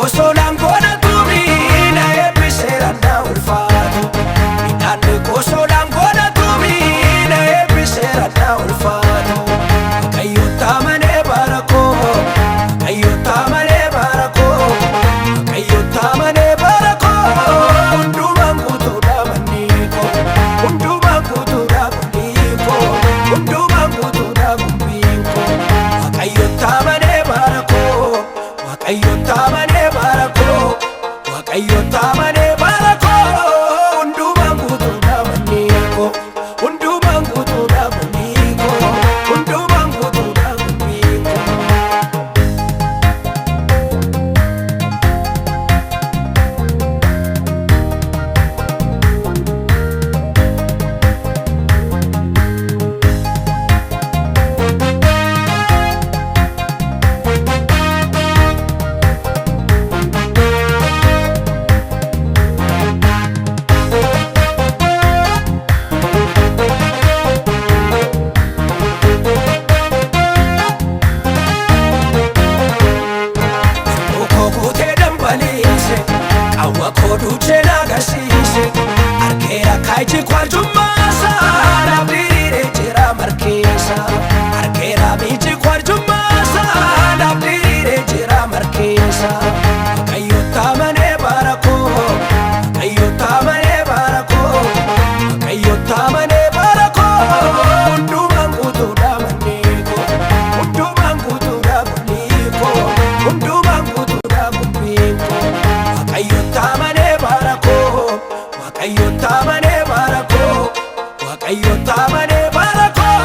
Kosolaan godhatu na eebbiseera na ulfaatu. Midhaan kosolaan godhatu na eebbiseera na ulfaatu. Waaqayyoota malee bara koo, Waaqayyoota malee bara koo, Waaqayyoota malee bara koo. Hundumaan guutuudha manni koo, hundumaan guutuudha qulli koo, hundumaan guutuudha gumbiin koo. Waaqayyoota malee bara koo, Waaqayyoota malee bara koo, Waaqayyoota malee bara koo. Hundumaan guutuudha manni koo, hundumaan guutuudha qulli koo, hundumaan guutuudha gumbiin koo. Koo guutee dambaliise, qawwa koo duuchee na agarsiise. Arkeera kaayiji kwarjummaasa, naaf diriiree jira markeessa. Arkeera miiji kwarjummaasa, naaf diriiree jira markeessa. Waaqayyoota malee bara koo, Waaqayyoota malee bara koo, Waaqayyoota malee bara koo. Hundumaan guutuudha manni koo, hundumaan guutuudha qulli koo, hundumaan guutuudha gumbiin koo. Waaqayyoota malee bara koo, Waaqayyoota malee bara koo, Waaqayyoota malee bara koo.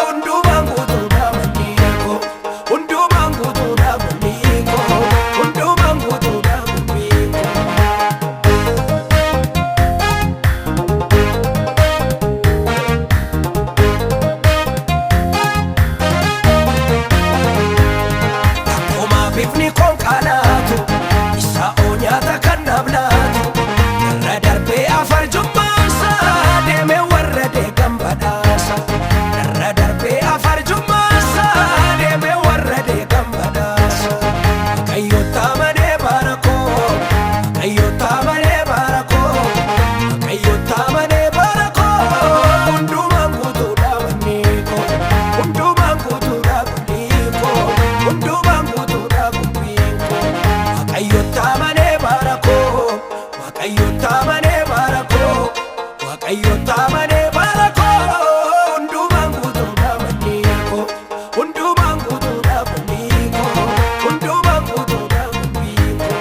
Hundumaan guutuudha manni koo, hundumaan guutuudha qulli koo, hundumaan guutuudha gumbiin koo. Akkuma bifni konkolaatu isa oo nyaata kan naaf laatu. Irra darbee afar jummaasa deemee warra deegan badhaasa. Irra darbee afar jummaasa deemee warra deegan badhaasa. Waaqayyoota malee bara koo, Waaqayyoota malee bara koo, Waaqayyoota malee bara koo. Hundumaan guutuudha manni koo, hundumaan guutuudha qulli koo, hundumaan guutuudha gumbiin koo. Waaqayyoota malee bara koo, Waaqayyoota malee bara koo, Waaqayyoota malee bara koo. Hundumaan guutuudha manni koo, hundumaan guutuudha qulli koo, hundumaan guutuudha gumbiin koo.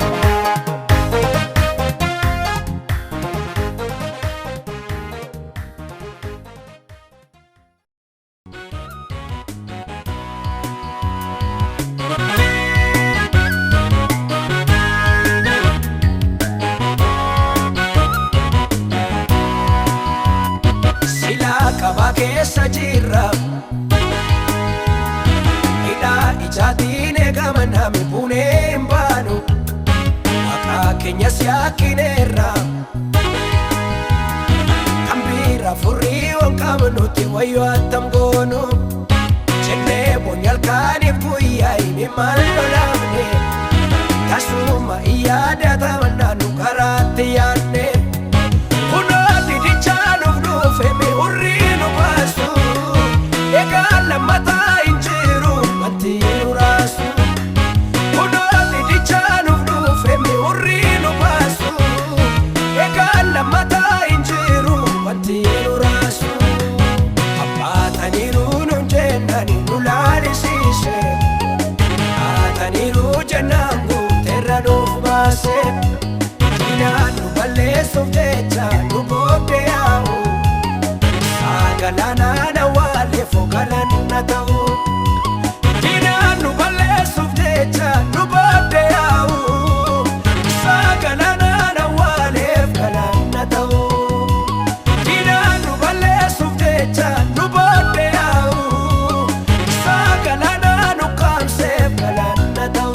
Silaa qabaa keessa jirra. Hidhaa ijaatiin eegama nami buunee hin baanu. Maqaa keenyas yaakkineerra. Kan biraa furrii waan qabnutti wayyoo attam goonu. Jennee boonyi halkaniif guyyaa himi maal lolaafne. Tasuma hin yaadataman nu karaatti yaadne. Kunoo didichaa nuuf dhufe mi'urrii nu baasu. Egaa lammataa hin jiru wanti nu raasu. Kunoo didichaa nuuf dhufe mi'urrii nu baasu. Egaa lammataa hin jiru wanti nu raasu. Abbaataniiru nuun jennani nu laalisiise. Haataniiru jennaan guuteerra nuuf baase. Diinaan nu balleessuuf jecha nu booddee yaa'u. Saagalaanaan awwaaleef galanna ta'u. Diinaan nu balleessuuf jecha nu booddee yaa'u. Saagalaanaan awwaaleef galanna ta'u. Diinaan nu balleessuuf jecha nu booddee yaa'u. Saagalaanaan nu qaamseef galanna ta'u.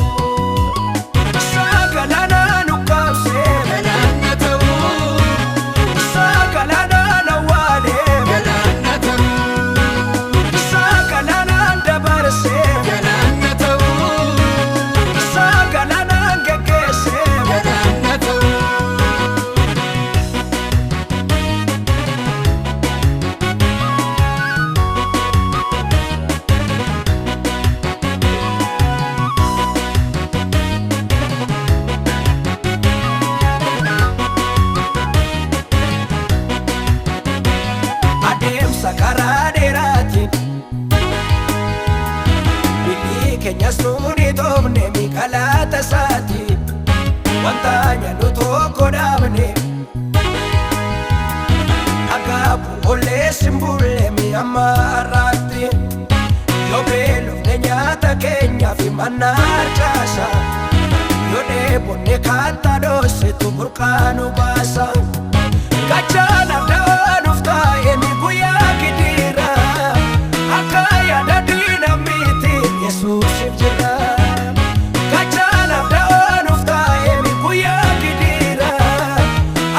Saagalaanaan nu qaamseef Galanna ta'uu, saagalaanaan awwaaleef galanna ta'uu, saagalaanaan dabarseef galanna ta'uu, saagalaanaan. karaa dheeraatiin. Bilii keenyas nuuni toofne miqalaata isaati. Wanta nyaannu tokko dhaabne. Agaabu ollee simbulle mi'amma har'aatti. Yoo beelofne nyaata keenyaa fi manna harcaasa. Yoo dheebonne kattaa dhoositu burqaa nu baasa. Gachaana da'aa nuuf taa'e mi guyyaa gidiira. Akka yaada diina miti Yesuusiif jira. Gachaana da'aa nuuf taa'e mi guyyaa gidiira.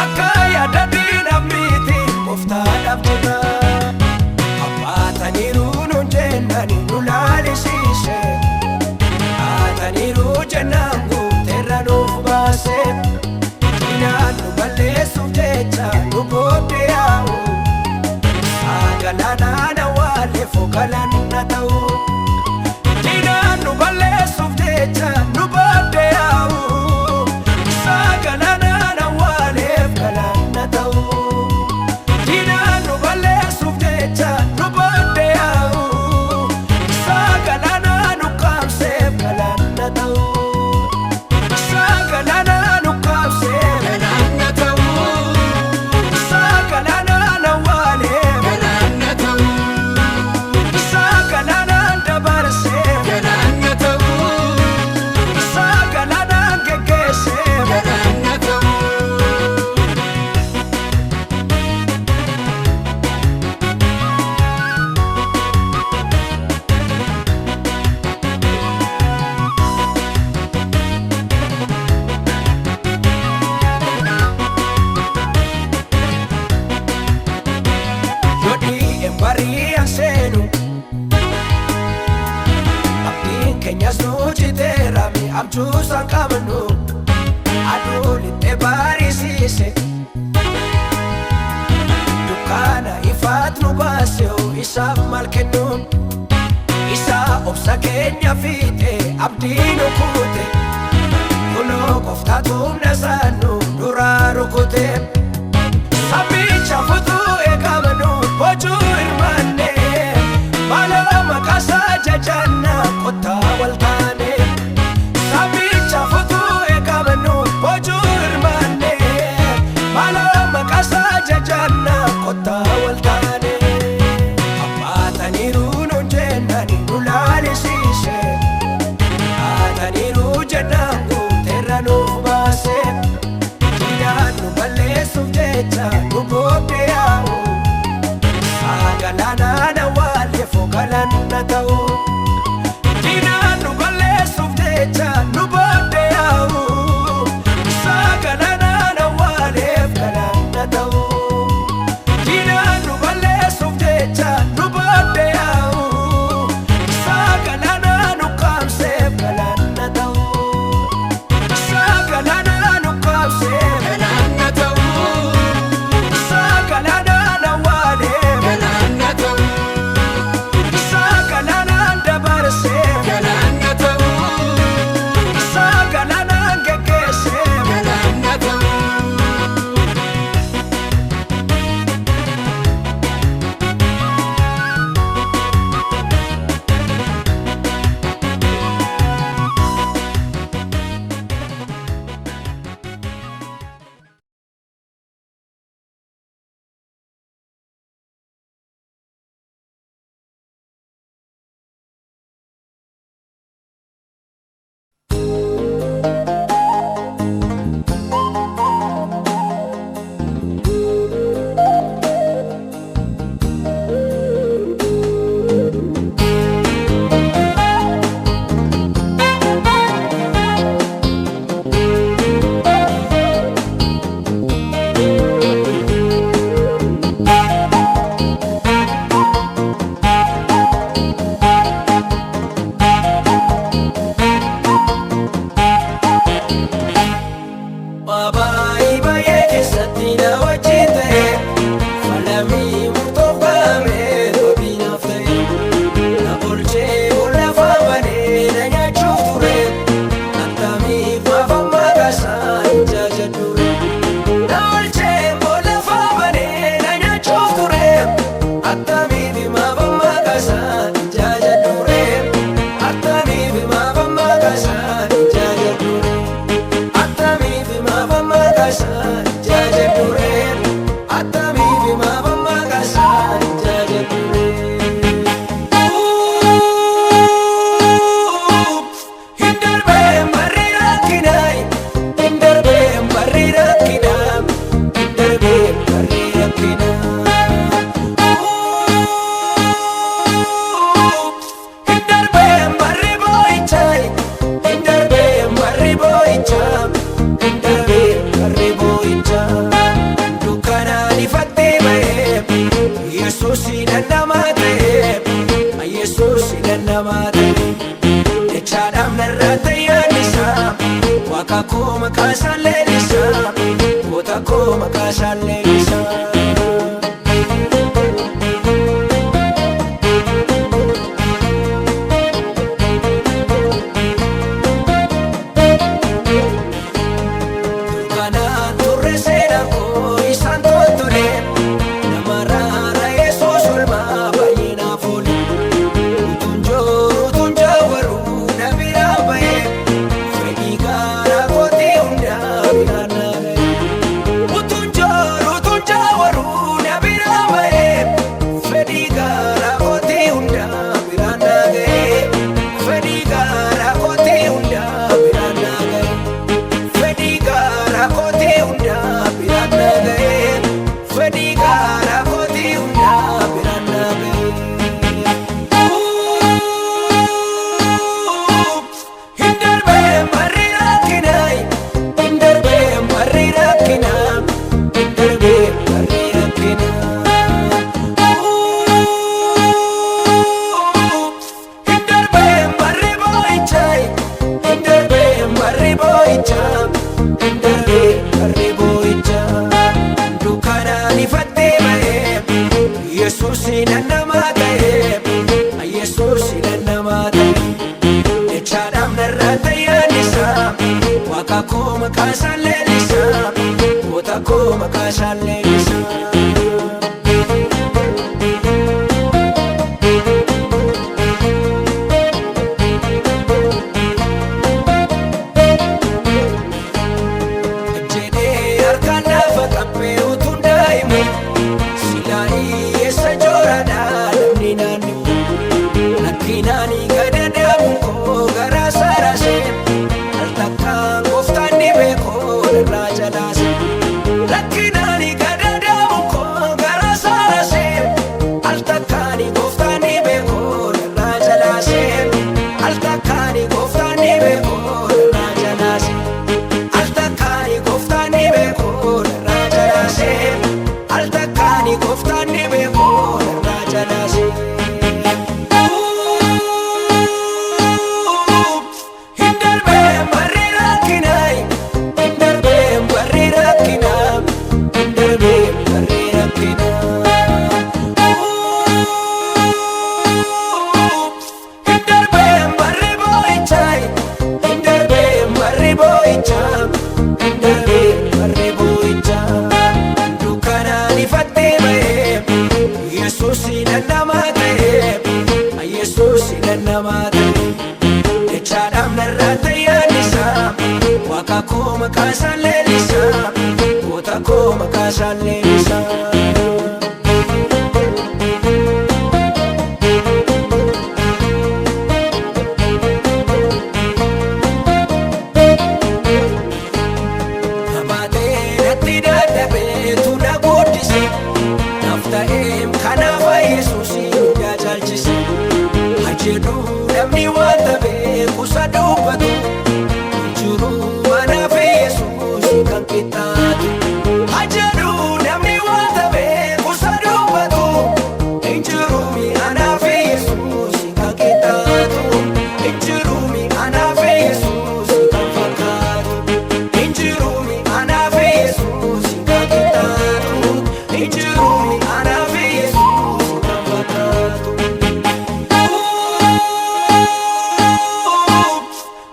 Akka yaada diina miti gooftaadhaaf jira. Abbaataniiru nuun jennaan nu laalisiise. Haataniiru jennaan guuteerra nuuf baase. Diinaan nu balleessuuf jecha nu booddee yaa'u. Saagalaanaan awwaalee fogalanna ta'u. Diinaan nu balleessuuf jecha nu booddee yaa'u. Saagalaanaan awwaalee galanna ta'u. Diinaan nu balleessuuf jecha nu booddee yaa'u. Saagalaanaan nu qaamseef galanna ta'u. Saagalaanaan nu qaamseef Galanna ta'uu. Saagalaanaan awwaaleef. Galanna ta'uu. Saagalaanaan dabarseef. Galanna ta'uu. Saagalaanaan geggeesseef. Galanna ta'uu. Yoo dhi'een bari'an seenu. Abdiin keenyas nu citeera mi abjuusan qabnu. Aduu lixee barisiise. Dukkaana ifaat nu baase hoo isaaf maal kennu? Isa obsa keenya fiixee abdii nu kuute. Kunoo gooftaatu humna isaa nu duraa rukute. Samicha futuu eegamnu boojuu hirmaanne. Maaloo maqaasaa jajanna kottaa wal taane. Samicha futuu eegamnu boojuu hirmaanne. Maaloo maqaasaa jajanna kottaa wal taane. Abbaataniiru nuun jennaan nu laalisiise. Haataniiru jennaan guuteerra nuuf baase. Diinaan nu balleessuuf jecha nu booddee yaa'u. Saagalaanaan awwaalee fogalanna ta'u. Diinaan nu balleessuuf jecha nu booddee yaa'u. Saagalaanaan awwaalee galanna ta'u. Diinaan nu balleessuuf jecha nu booddee yaa'u. Saagalaanaan nu qaamseef galanna ta'u. Saagalaanaan nu qaamseef. Galanna ta'uu. Saagalaanaan awwaalee. Galanna ta'uu. Saagalaanaan.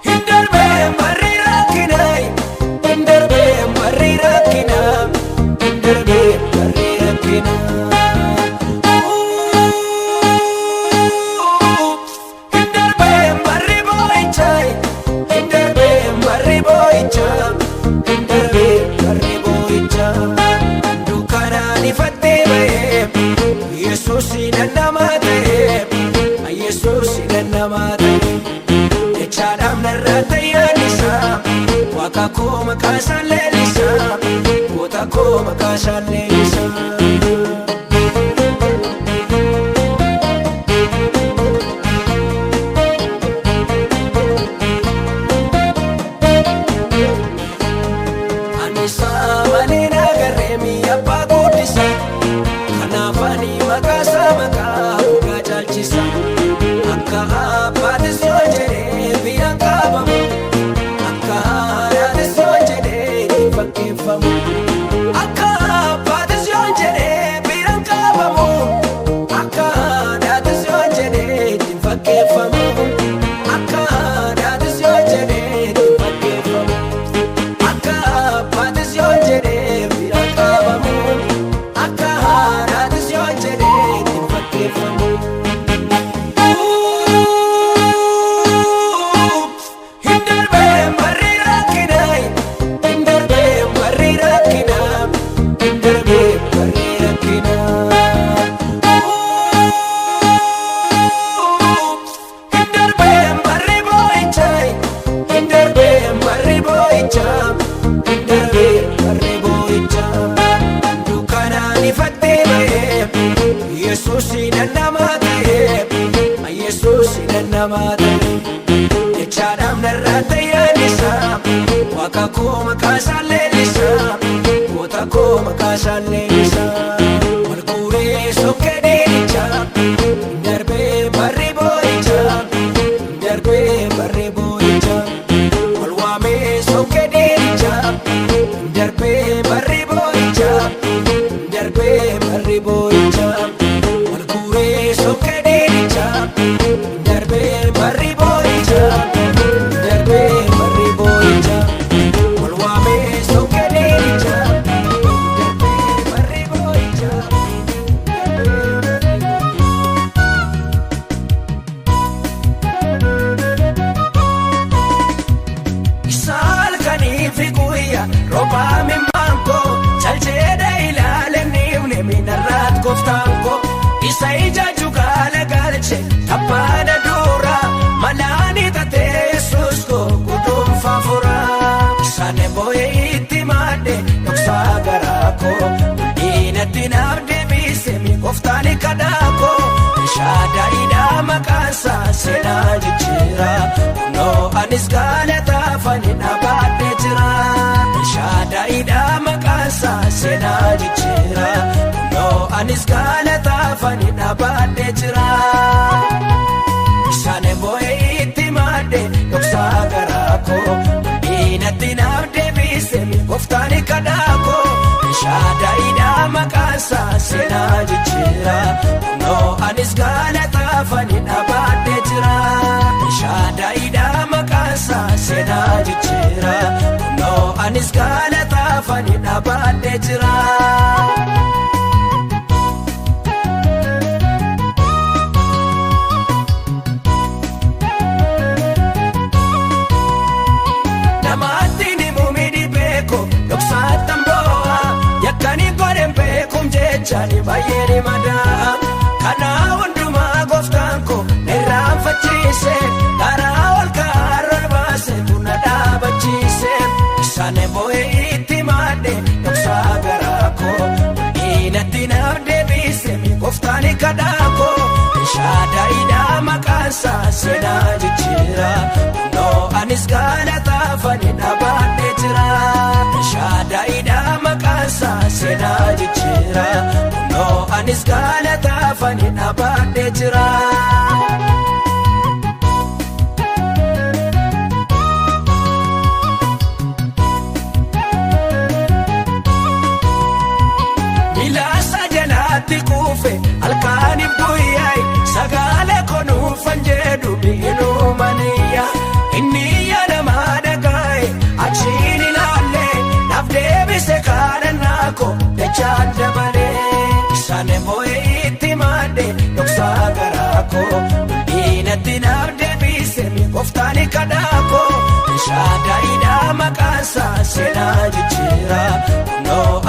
Hin namaa ta'e. Jechaadhaaf narraa tayyaan isaa Waaqa koo maqaa isaan leellisaa Goota koo maqaa isaan leellisaa.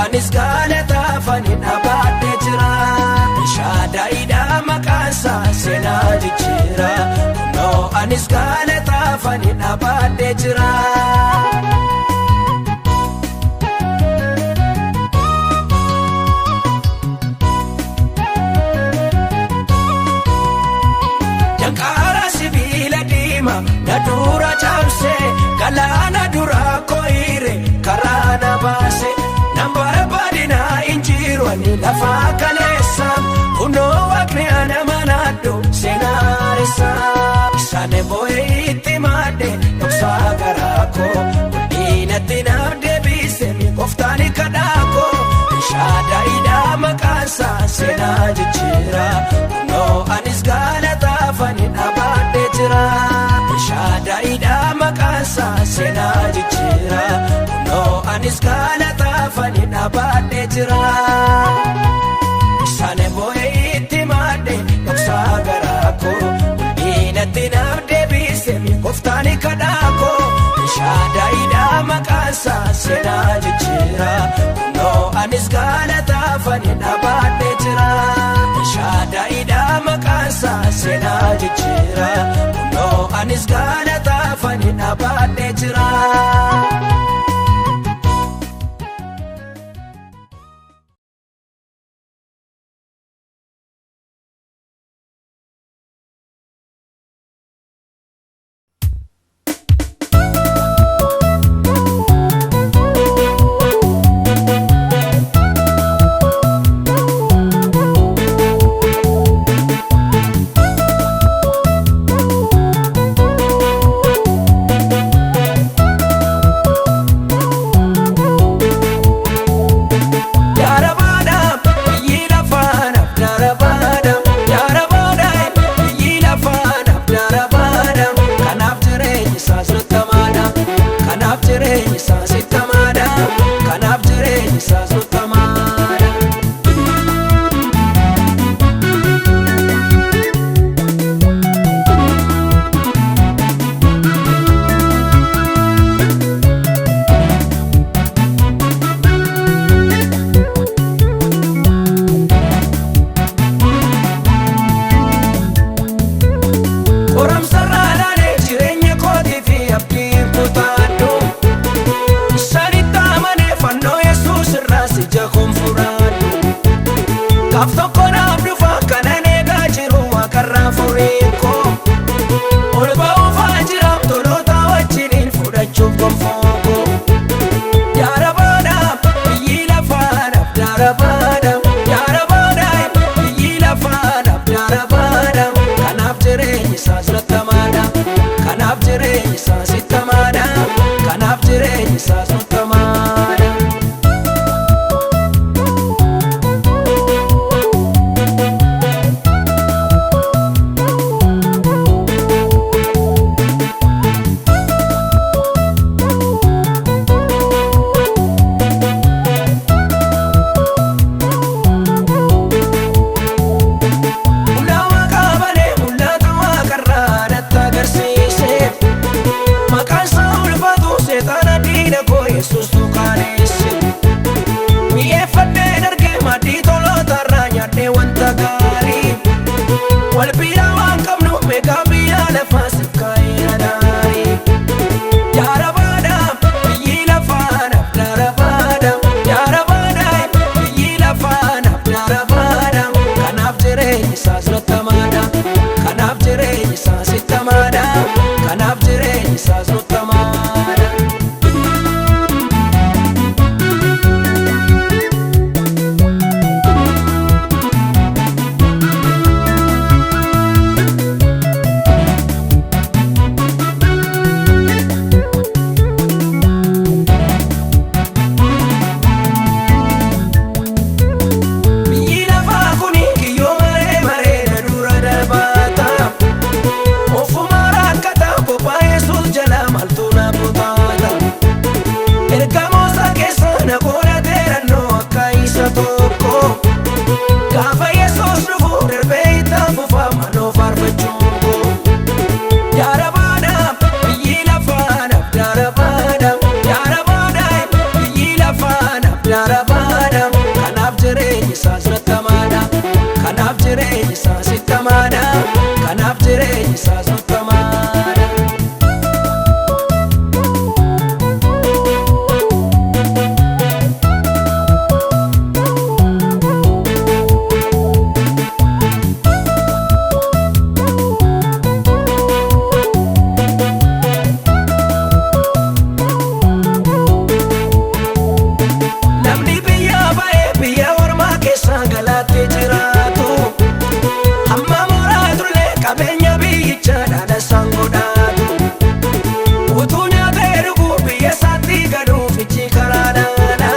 Anis galataafani dhaabadhee jira. Shaadaayiidha. maqaansaa seenaa jijjiira. Kunoo anis galataafani dhaabadhee jira. Danqaara sibiila diimaa na dura caamse galaana dura koyire karaa na baase. Nan barbaadina injiru ani lafa kaleessa kunoo waaqni ana manaadhu seenaaressa. Isaan boo'ee itti madde dhoksaa garaa koo guddinatti naaf deebise gooftaan kadhaa koo. Shaadaayidaa maqaansaa seenaa jijjiira kunoo anis galataafani dhaabadhee jira. Shaadaayidaa maqaansaa seenaa jijjiira kunoo anis galataafani dhaabadhee jira. Isaan boo'ee itti madde dhoksaa garaa koo guddinatti naaf deebise gooftaan kadhaa koo. Shaadaayidaa maqaansaa seenaa jijjiira kunoo anis galataafani dhaabadhee jira. Shaadaayidaa maqaansaa seenaa jijjiira kunoo anis galataafani dhaabadhee jira. Kanaaf jireenyi isaa sottamaadha. Namni biyya ba'ee biyya ormaa keessa galaatti jiraatu. Hamma mooraa turlee qabeenya biyyicha dhaala isaan godhaatu. Utuu nyaatee dhuguu biyya isaatti galuuf ijji karaa dhaala.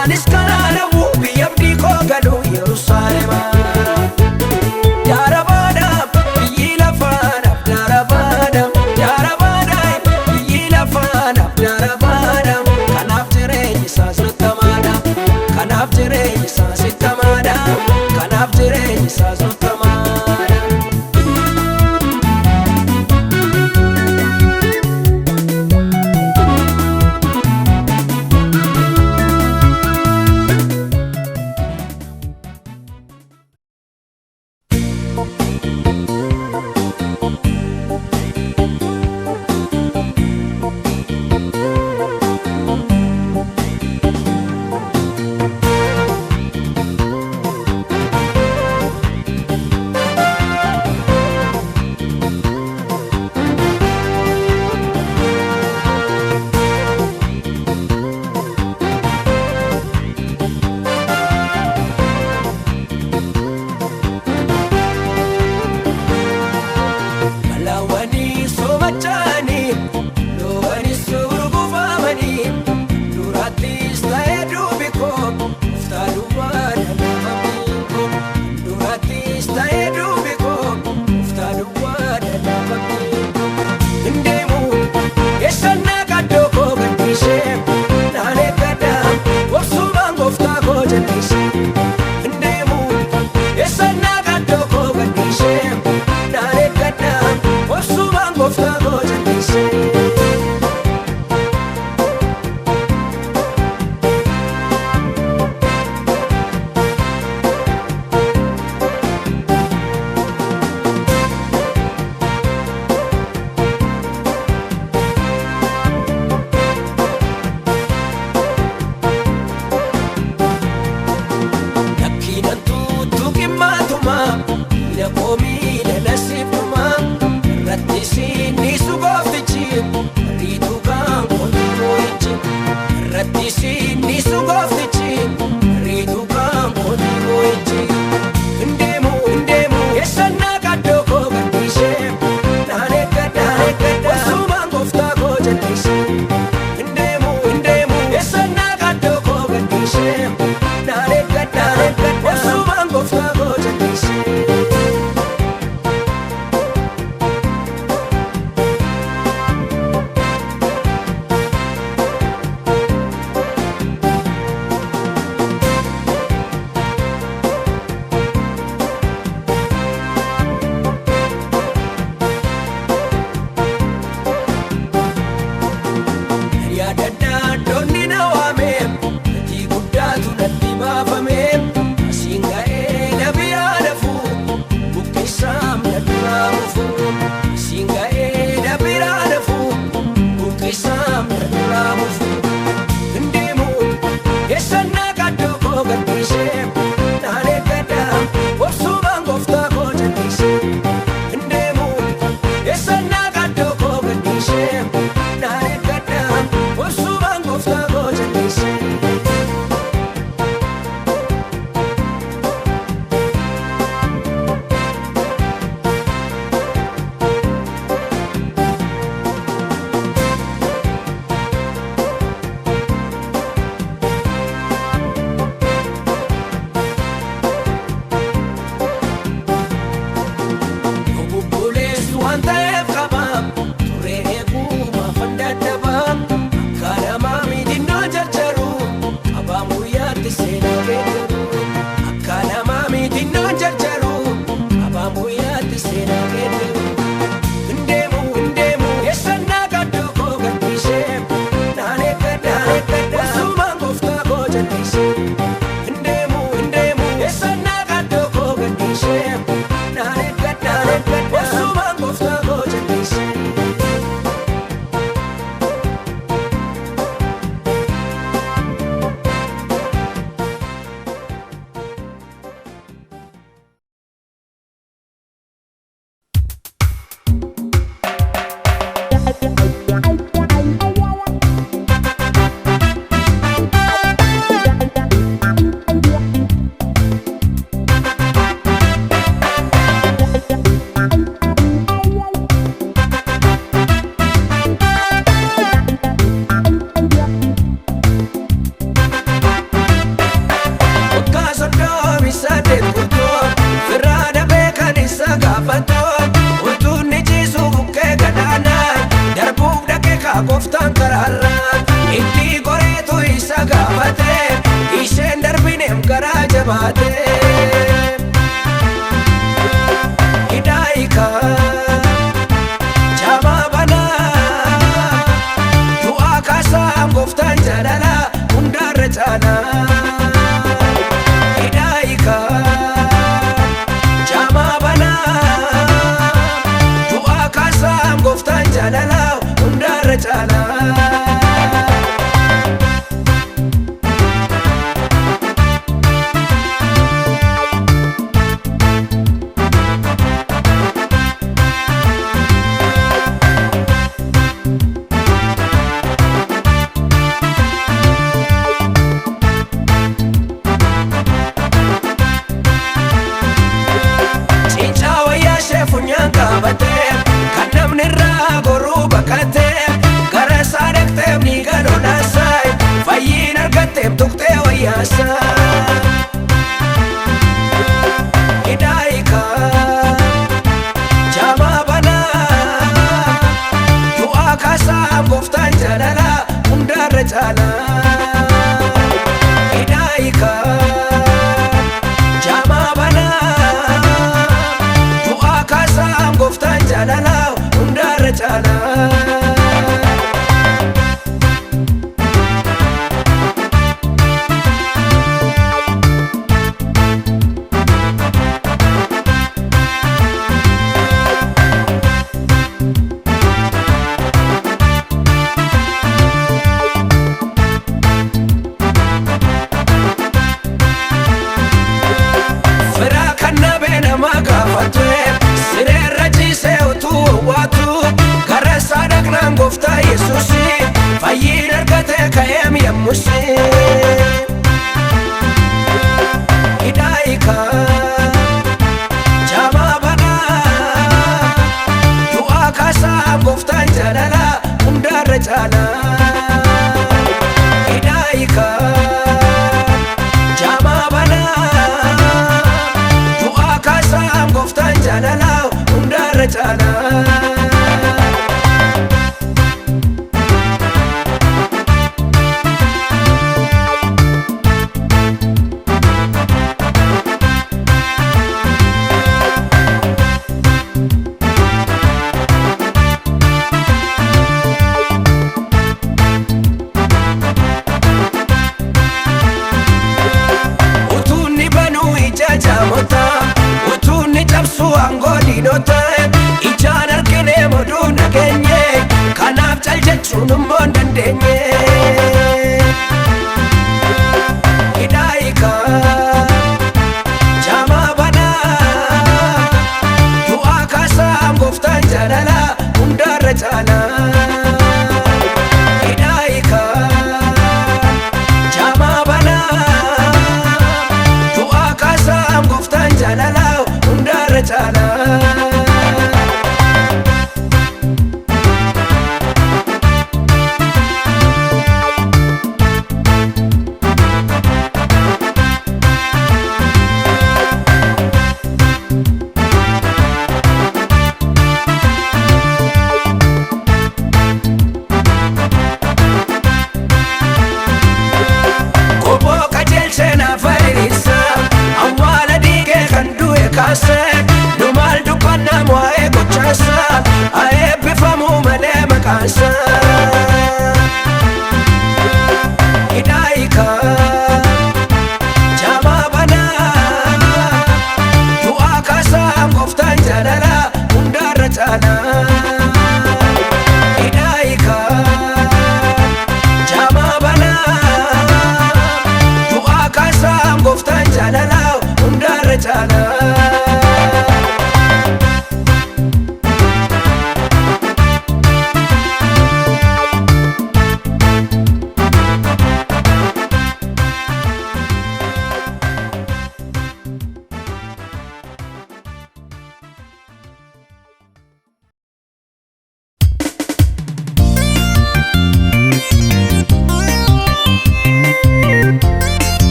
Anis karaa dhabu biyya abdii koo galu Yerusaalema. Daarabaadha biyyi lafaadhaaf daarabaadha. Daarabaadha biyyi lafaadhaaf daarabaadha. Kanaaf jireenyi isaa sottamaadha. Kanaaf jireenyi isaa sittamaadha. Kanaaf jireenyi isaa sottamaadha. Malaawwanii somachaanii loowwanis gurgufamanii durattis ta'ee duubi koo gooftaa duwwaa dhalaafamii koo durattis ta'ee duubi koo gooftaa duwwaa dhalaafamii koo hin deemu eessannaa qaddoo koo gadhiisee naan eeggadha obsumaan gooftaa koo jallisee hin deemu eessannaa qaddoo koo gadhiisee naan eeggadha obsumaan gooftaa koo jallisee. Lakkiidhaan tuutuu qimmaatuma miila koo miila nasiifuma irratti siinnisu gooftichi riituu kan kootu ichi irratti siinnisu gooftichi riituu kan kootu ichi hin deemu hin deemu eessannaa qaddoo koo gadhiisee naan eeggadha eeggadha osumaan gooftaa koo jallisee hin deemu hin deemu eessannaa qaddoo koo gadhiisee naan eeggadha eeggadha osumaan gooftaa koo jallisee. Yaadaddaa doonni na waame gatii guddaatu natti baafame asiin ga'ee na biraa lafu buqqisaan na duraa bufu asiin ga'ee na biraa lafu buqqisaan na duraa bufu hin deemu eessannaa qaddoo koo gadhiisee naan eeggadha obsumaan gooftaa koo jallisee hin deemu eessannaa qaddoo koo gadhiisee naan eeggadha obsumaan gooftaa koo jallisee. Obboleessi waan ta'eef qaba turee eeguu maafan dadhaba akka namaa miidhinnoo jarjaru qabaa guyyaatti seenaa geeddaru akka namaa miidhinnoo jarjaru qabaa guyyaatti seenaa geeddaru hin deemu hin deemu eessannaa qaddoo koo gadhiisee naan eeggadha eeggadha osumaan gooftaa koo jallisee hin deemu hin deemu eessannaa qaddoo koo gadhiisee naan eeggadha. isa gaafatu utuu inni ciisu bukkee gadaanaa darbuuf dhaqee kaa gooftaan karaarra itti goreetu isa gaafate isheen darbineem garaa jabaate. Hidaayikaa jaamaa banaa du'aa kaasaa gooftaan jaalala hundaarra caalaa. Hidaayikaa jaamaa banaa du'aa kaasaa gooftaan jaalala hundaarra caalaa. Cincaa wayyaa ishee funyaan qabatee kan namni irraa goruu baqatee gara isaa dhaqxeef ni galolaasaa fayyiin argatteef tuqxee wayyaasaa. Hidaayikaa jaamaa banaa du'aa kaasaa gooftaan jaalala hundaarra caalaa. Hidaayikaa jaamaa banaa du'aa kaasaa gooftaan jaalala hundaarra caalaa. Firaa kan nabee nama gaafate sireerra ciisee utuu owwaatu gara isaa dhaqnaan gooftaa Yesuusi fayyiin argate ka'eem yemmusi. Hidaayikaa jaamaa banaa du'aa kaasaa gooftaan jaalala hundaarra caalaa. Hidaayikaa jaamaa banaa du'aa kaasaa gooftaan jaalala hundaarra caalaa. Utuu inni banuu ija jaamota utuu inni cabsu aangoo diinota ijaan arginee moduu nageenye kanaaf cal jechuun immoo hin dandeenye. Hidaayikaa jaamaa banaa du'aa kaasaa gooftaan jaalala hundaarra caalaa. Hidaayikaa jaamaa banaa du'aa kaasaa gooftaan jaalala hundaarra caalaa.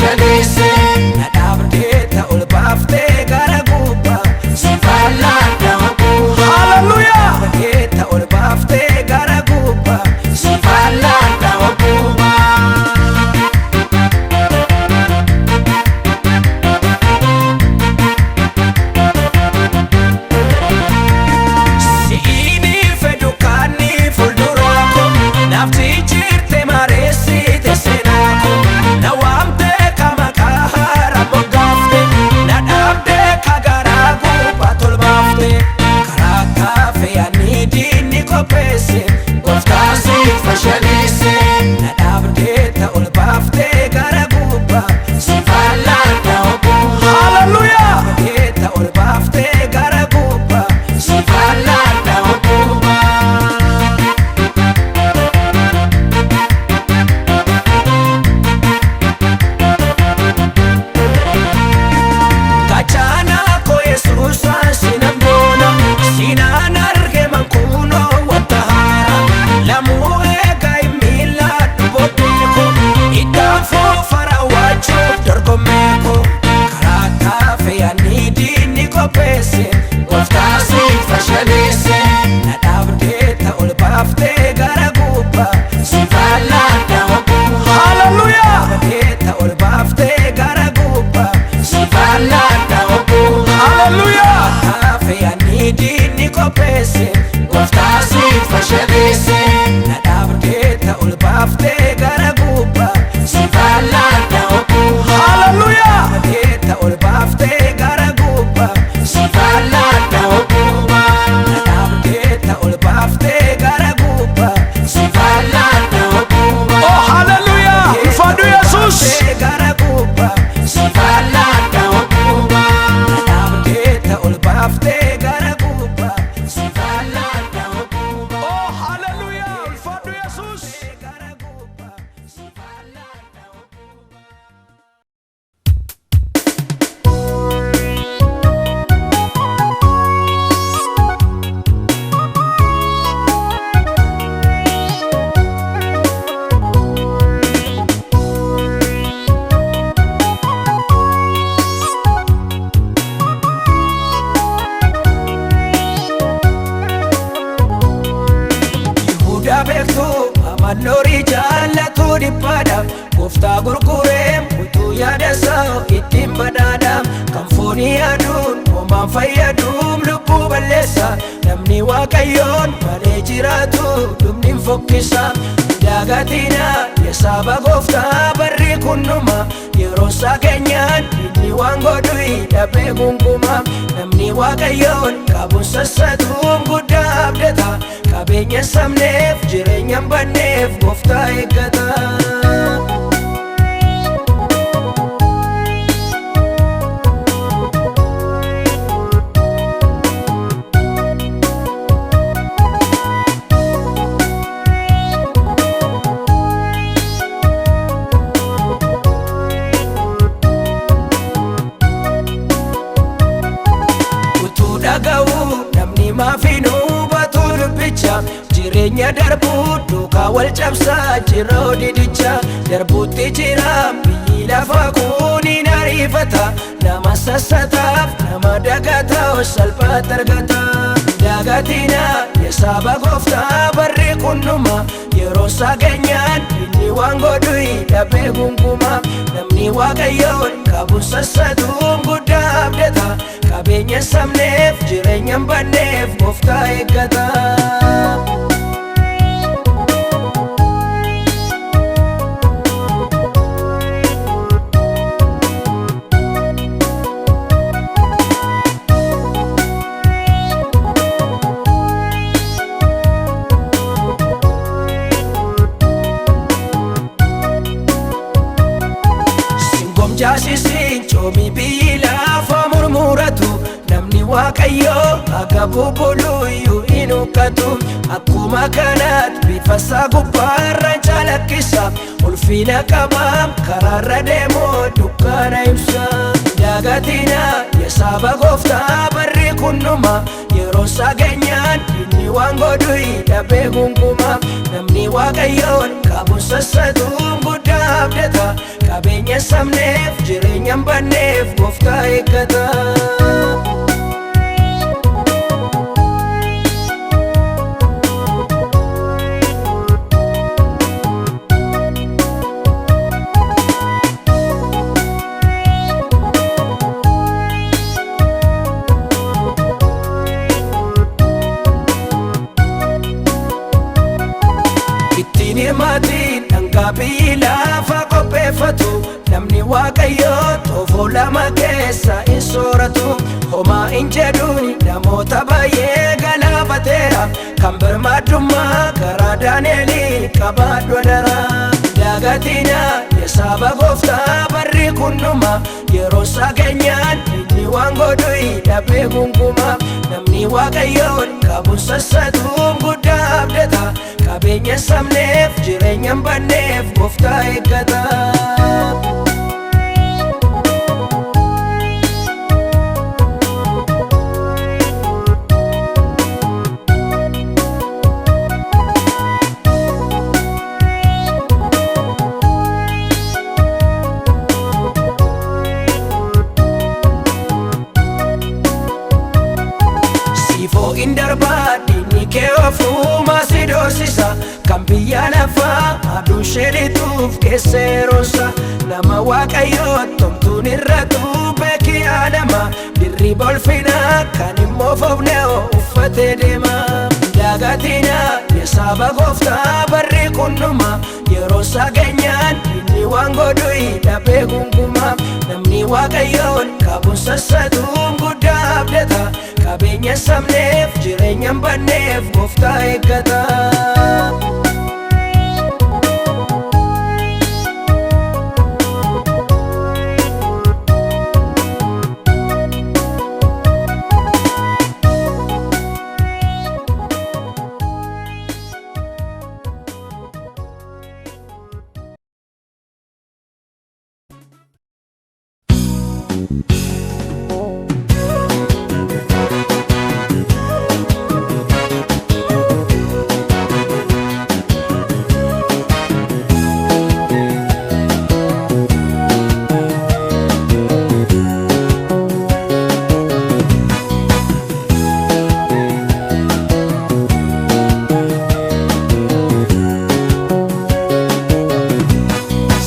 fashaleesse. Na dhaabdee ta ol baaftee gara gubbaa. Si fallaadha wagguma. Hallelujah! Dhaabdee ta ol baaftee gara gubbaa. Si fallaadha wagguma. Si'ini fedhu kaanni fuuldura koo naaf jijjiirte mareessite seenaa koo na waamte ka maqaa haaraa moggaafte na dhaabde ka garaa gubbaa tolbaafte karaa kaafee ani diinni qopheesse gooftaa Si fashaleesse. na dhaabde ta ol baafte gara gubbaa. Si fallaadha wagguma. Hallelujah! Dhaabdee ta ol baafte gara gubbaa. Si fallaadha wagguma. Gachaana koo Yesuusaan sinan boona, sinaan arge mankuunoo wanta haara. Lamuu eega hin miiladhu booddeeko, ittaan fuufa raawwachuuf dorgommeeko. Karaa kaafee ani diinni qopheesse, gooftaa Si fashaleesse. na dhaabdee ta ol baaftee gara gubbaa. Si fallaadha wagguma. Hallelujah! Dhaabdee ta ol baaftee gara gubbaa. Si fallaadha wagguma. Hallelujah! Kaafee ani diinni qopheesse, gooftaa Si fashaleesse. na dhaabdee ta ol baaftee gara gubbaa. Si fallaadha wagguma. Hallelujah! Dhaabdee ta ol baaftee gara gubbaa. Si fallaadha wagguma. Na dhaabdee ta ol baaftee gara gubbaa. Si fallaadha wagguma. Oh, hallelujah! Ulfaadhu Yesuus! Gara gubbaa. Si fallaadha wagguma. Na dhaabdee ta ol baaftee gara gubbaa. Si fallaadha wagguma. Oh, hallelujah! Ulfaadhu Yesuus! Gara gubbaa. Si fallaadha wagguma. Yihudaa beektuu amaloorii jaallatu dhiphaadha. Gooftaa gurguree utuu yaada isaa ittiin badhaadha. Kan foonii yaaduun homaan fayyaduun lubbuu balleessa. Namni waaqayyoon malee jiraatu dhumni hin fokkisa. Dagatina yesaaba gooftaa barri kunnuma. Yeroo isaa keenyaan inni waan godhu dhabee gunguma. Namni waaqayyoon qabuun sassatuun guddaa abdata. Qabeenya sabneef jireenya hin badneef gooftaa eeggata. Utuu dhaga'uu namni maaf hin hubatu dubbicha. Jireenya darbuu duukaa wal cabsaa jira didicha. Darbuutti jira biyyi lafa kun hin ariifata. Nama sassataaf nama dagataa salphaatti argata. Dagatina yesaaba gooftaa barri kunnuma. Yeroo isaa keenyaan inni waan godhu dhabee gunguma. Namni waaqayyoon qabu sassatuun guddaa abdata. Qabeenya sabneef jireenya hin badneef gooftaa eeggata. Singomjaasisiin coomi biyyi lafa murmuratu. Namni waaqayyoo akka bubbuluyyuu hin huqqatu. Akkuma kanaatti bifa isaa gubbaarra calaqqisa. Ulfina qabaam karaarra deemu dukkana ibsa. Dagatina yesaaba gooftaa barri kunnuma. Yeroo isaa keenyaan inni waan godhu dhabee gunguma. Namni waaqayyoon qabu sassatuun guddaa abdata. Qabeenya sabneef jireenya hin banneef gooftaa eeggata. Ittiin hirmaatiin dhangaa biyyi lafa qopheeffatu. Namni Waaqayyoo xoofoo lama keessa hin sooratu. Homaa hin jedhuun namoota baay'ee galaafateera. Kan birmaadummaa karaa Daani'elii qabaadhu adaraa. Dagatina yesaaba gooftaa barri kunnuma. Yeroo isaa keenyaan inni waan godhu dhabee gunguma. Namni Waaqayyoon qabuun sassatuun guddaa abdata. Qabeenya sabneef jireenya hin banneef gooftaa eeggata. Siifoo hin darbaa diinni kee ofumaa si doorsisa. Kan biyya lafaa aduun shirituuf keessa yeroosa. Nama Waaqayyoo tomtuun irratu beekii adama. Dirriba ulfinaa kan immoo foofne uffatee deema. Dagatina yesaaba gooftaa barri kunnuma. Yeroo isaa keenyaan inni waan godhu dhabee gunguma. Namni Waaqayyoon qabuun sassatuun guddaa abdata. Qabeenya sabneef jireenya hin banneef gooftaa eeggata.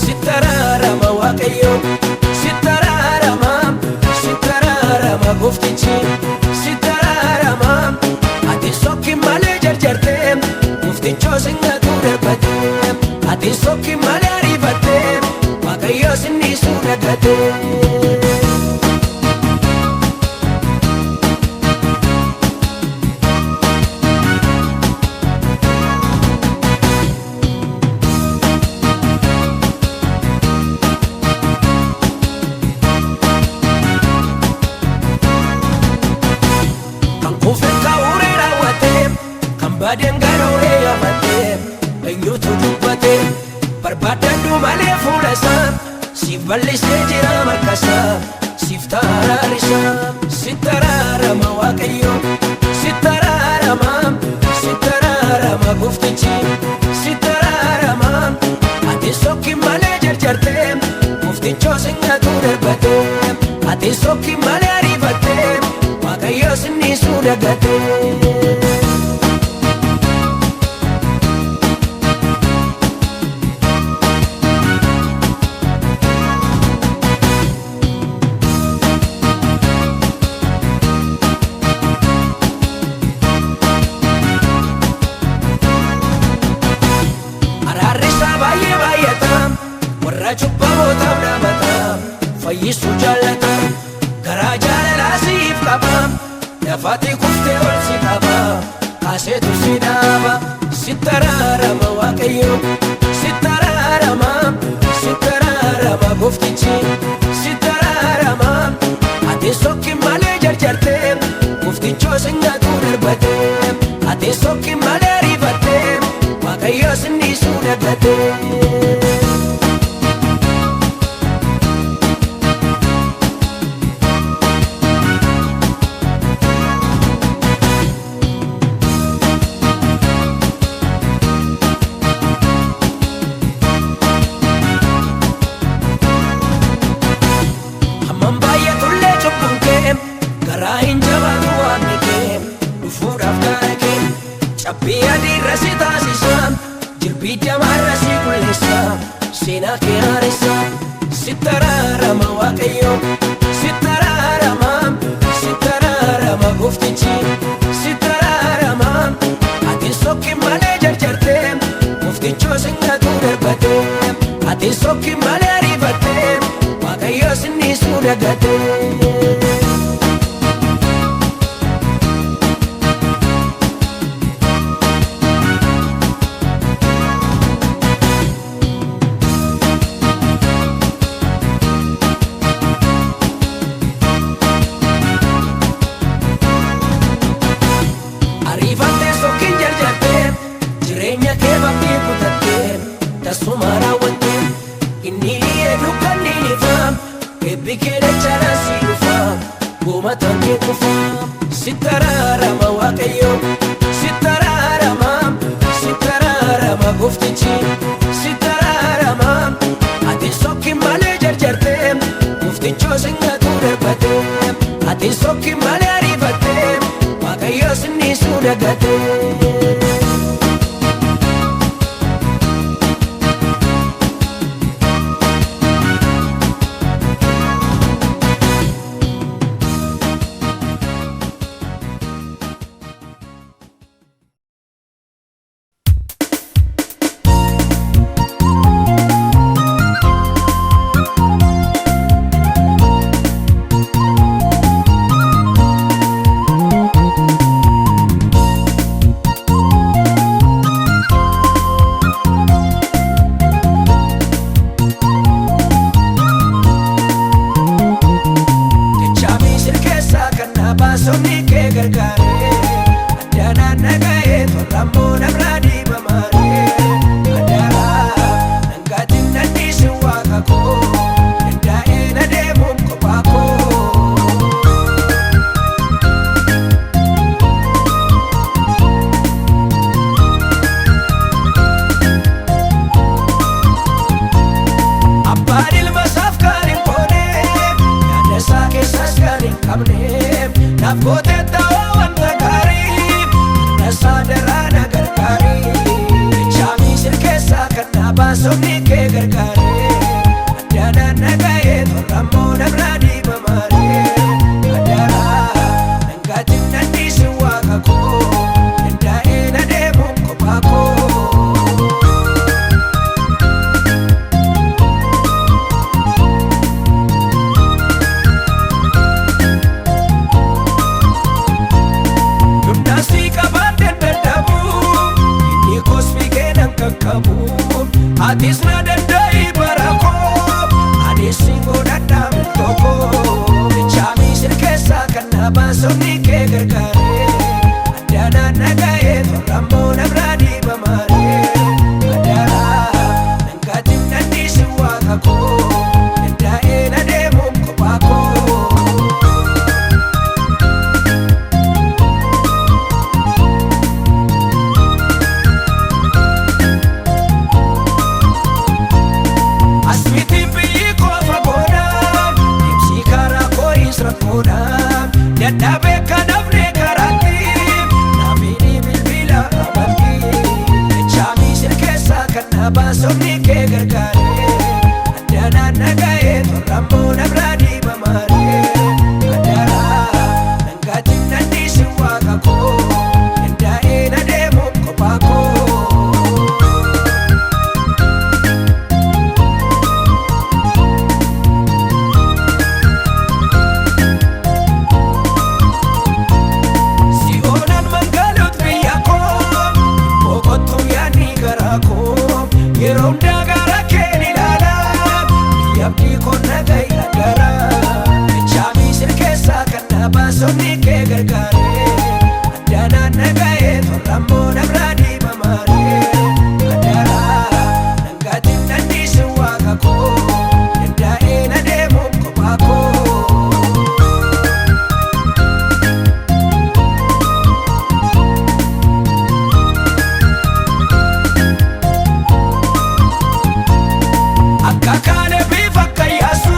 Sittaraarama Waaqayyo, sittaraarama, sittaraarama gooftichi, sittaraarama. Ati sokki malee jarjartee, gooftichoo singatuu darbatee. Ati sokki malee ariifattee, Waaqayyo sinniisuu daggatee. Kan kufe ka'uuree raawwatee, kan badeen garooree yaafatee, eenyutu dubbatee barbaadadhu malee fuula isaa, siif bal'isee jira marka isaa, siif taraarisa. Sittaraarama Waaqayyo, sittaraarama, sittaraarama gooftichi, sittaraarama. Ati sokki malee jarjartee, gooftichoo singatuu darbatee. Ati sokki malee ariifattee, Waaqayyo sinniisuu daggatee. Araarri isaa baay'ee baay'ata, warra cubbamootaaf dhaabata, fayyisuu jaallata, garaa jaalalaa siif qaba, lafaatti kuftee ol si qaba, kaaseetu si dhaaba. Sittaraarama Waaqayyo, sittaraarama, sittaraarama gooftichi, sittaraarama. Ati sokki malee jarjartee, gooftichoo singatuu darbatee. Ati sokki malee ariifattee, Waaqayyo sinniisuu daggatee. Dubbii adiirra si taasisa, jirbii jamaarra si qulleessa, seenaa kee haaressa. Sitti araarama Waaqayyo, sitti araarama, sitti araarama gooftichi, sitti araarama. Ati sokki malee jarjarte, gooftichoo singaatu darbate. Ati sokki malee ariifatte, Waaqayyo sinniisuu dagate. Ariifattee sokkiin jarjartee, jireenya kee bakkee kutattee, tasuma raawwattee, inni iyyee dukkanni ni ifa, eebbi kee dachaan si dhufa, gumataan kee kufa. Sitti araarama Waaqayyo, sitti araarama, sitti araarama gooftichi, sitti araarama. Ati sokki malee jarjartee, gooftichoo singaatu darbate. Ati sokki malee ariifattee, Waaqayyo sinniisuu dagate. Jecha Misir keessaa kan na baasofni kee gargaare, addaanaan nagahee tolrammoo namraa diibamaare. Addaraa dhangaatiin nanniisin waaqa koo, danda'ee na deemuun kophaa koo. Abbaan ilma isaaf kan hin goone, yaada isaa keessas kan hin qabne, naaf gootee ta'uu wanta gaarii, tasaa daraa na gargaari. Jecha Misir keessaa kan na baasofni kee gargaare, addaanaan nagahee tolrammoo namraa diibamaare. Addaraa dhangaatiin nanniisin waaqa koo, danda'ee na deemuun kophaa koo. Dumnaasii qabaadheen dadhabu, inni kosfi keenan qaqqabu. Atis na danda'i bara koo, anis si godhadhaa miltoo koo. Jecha Misir keessaa kan na baasofni kee gargaare, addaanaan nagahee tolrammoo namraa diibamaare. Addaraa dhangaatiin nanniisin waaqa koo, danda'ee na deemuun kophaa koo. Asmitiin biyyi koo fagoodha, deemsi karaa koo is rakkoodha. Dadhabee kan hafne karaatti, naafini bilbila amantii. Jecha Misir keessaa kan na baasofni kee gargaare, addaanaan nagahee tolrammoo namraa diibamaare. Addaraa dhangaatiin nanniisin waaqa koo, danda'ee na deemuun kophaa koo. Si'oonaan mangaalut biyya koo, boqottuu yaadni garaa koo, yeroo hundaa gara keen ilaala, biyya abdii koo naga'i agara. Jecha Misir keessaa kan na baasofni kee gargaare, addaanaan nagahee tolrammoo namraa diibamaare. Addaraa dhangaatiin nanniisin waaqa koo, danda'ee na deemuun kophaa koo. Akka kaane bifa akka yaasu,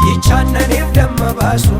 biyyicha aannaniif damma baasu.